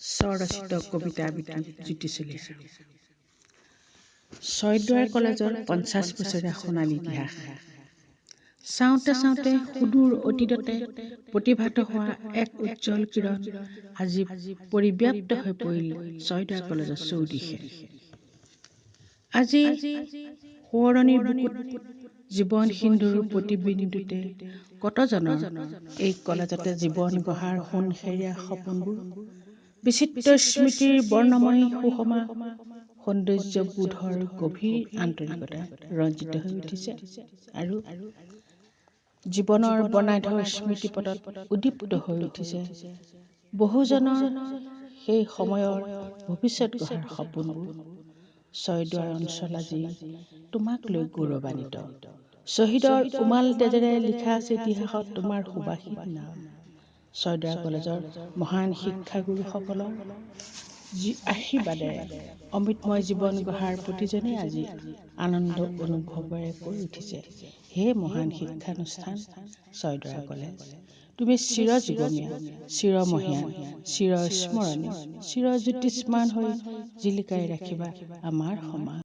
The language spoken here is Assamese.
স্বৰচিত কবিতা আবৃত্তি জ্যোতি চলিহা। ছয়দুৱাৰ কলেজৰ 50 বছৰীয়া সোণালী ইতিহাস। চাওঁতে চাওঁতে সুদূৰ অতীততে প্ৰতিভাত হোৱা এক উজ্জ্বল কিৰণ আজি পৰিব্যাপ্ত হৈ পৰিল ছয়দুৱাৰ কলেজৰ চৌদিশে। আজি সোঁৱৰণীৰ বুকুত জীৱন সিন্ধুৰ প্ৰতিবিন্দুতে কতজনৰ এই কলেজতে জীৱন গঢ়াৰ সোণসেৰীয়া সপোনবোৰ বিচিত্ৰ স্মৃতিৰ বৰ্ণময় সুষমা সৌন্দৰ্যবোধৰ গভীৰ আন্তৰিকতাৰে ৰঞ্জিত হৈ উঠিছে আৰু জীৱনৰ বৰ্ণাঢ্য স্মৃতিপটত উদ্দীপ্ত হৈ উঠিছে বহুজনৰ সেই সময়ৰ ভৱিষ্যত গঢ়াৰ সপোনবোৰ। ছয়দুৱাৰ অঞ্চল আজি তোমাক লৈ গৌৰৱান্বিত। শ্বহীদৰ উমাল তেজেৰে লিখা আছে ইতিহাসত তোমাৰ সুবাসিত নাম। ছয়দুৱাৰ কলেজৰ মহান শিক্ষাগুৰুসকলৰ যি আশীৰ্বাদেৰে অমৃতময় জীৱন গঢ়াৰ প্ৰতিজনেই আজি আনন্দ অনুভৱেৰে কৈ উঠিছে, হে মহান শিক্ষানুষ্ঠান ছয়দুৱাৰ কলেজ, তুমি চিৰযুগমীয়া, চিৰমহীয়ান, চিৰস্মৰণীয়, চিৰজ্যোতিষ্মান হৈ জিলিকাই ৰাখিবা আমাৰ সমাজ।